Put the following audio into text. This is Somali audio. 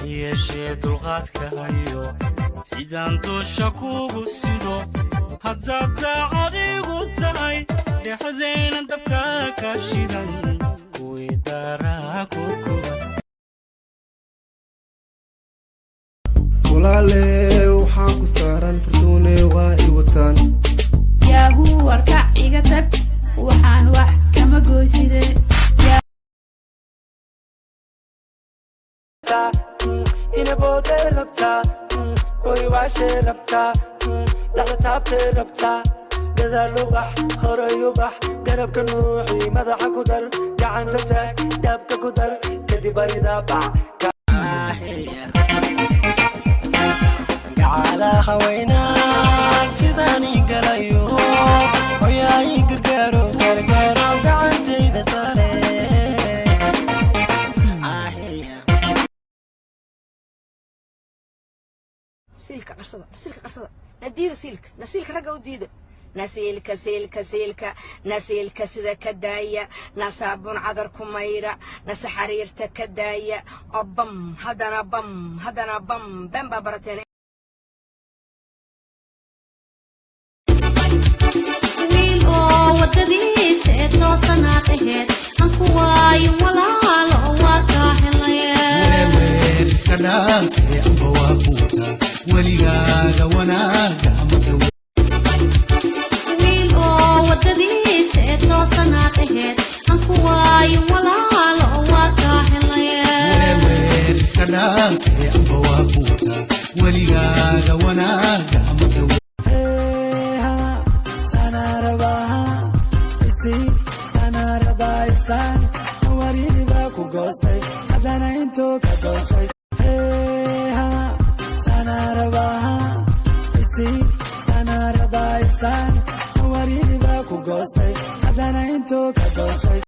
Yeeshee dulqaadka hayo sidaan doosha kuugu sido, haddaad daacadigu tahay, dhexdayna dabka ka shidan kuwii daaraa ku guban. Walaale, waxaan ku saaran fartuune, waa i wataan. Yaahuu, warkac iga tag, waxaan wax kama goyside. Inaboodee rabtaa, hoy waashee rabtaa, dhaxda taabtee rabtaa, gadaal ubax, horay ubax, garabka nuuxi, madaxa ku dar, gacanta taag, daabka ku dar, kadib aridaa bac. Gacalaha weynaa sidaan ii galayo, hoyaa ii gargaaro, gargaaro, gacantayda saare. Siilka qarsada, siilka qarsada, na diida siilka, na siilka ragga u diida, na siilka, siilka, siilka, na siilka sida ka daaya, na saabuun cadar ku mayra, na saxariirta ka daaya oo bam, haddana bam, haddana bam, been baa barateen. Wiil oo wadadiisa ee toosanaad aheed aan ku waayin, walaalo, waa kaa helaye. Weer iska dhaafee, amba waa ku wataa weligaaga wanaaga amada. Wiil oo wadadiisa ee toosanaad aheed aan ku waayin, walaalo, waa kaa helaye. Weer iska dhaafee, amba waa ku wataa weligaaga wanaaga amada. Ku goostay haddana intuu ka goostay ku goostay haddana intuu ka goostay.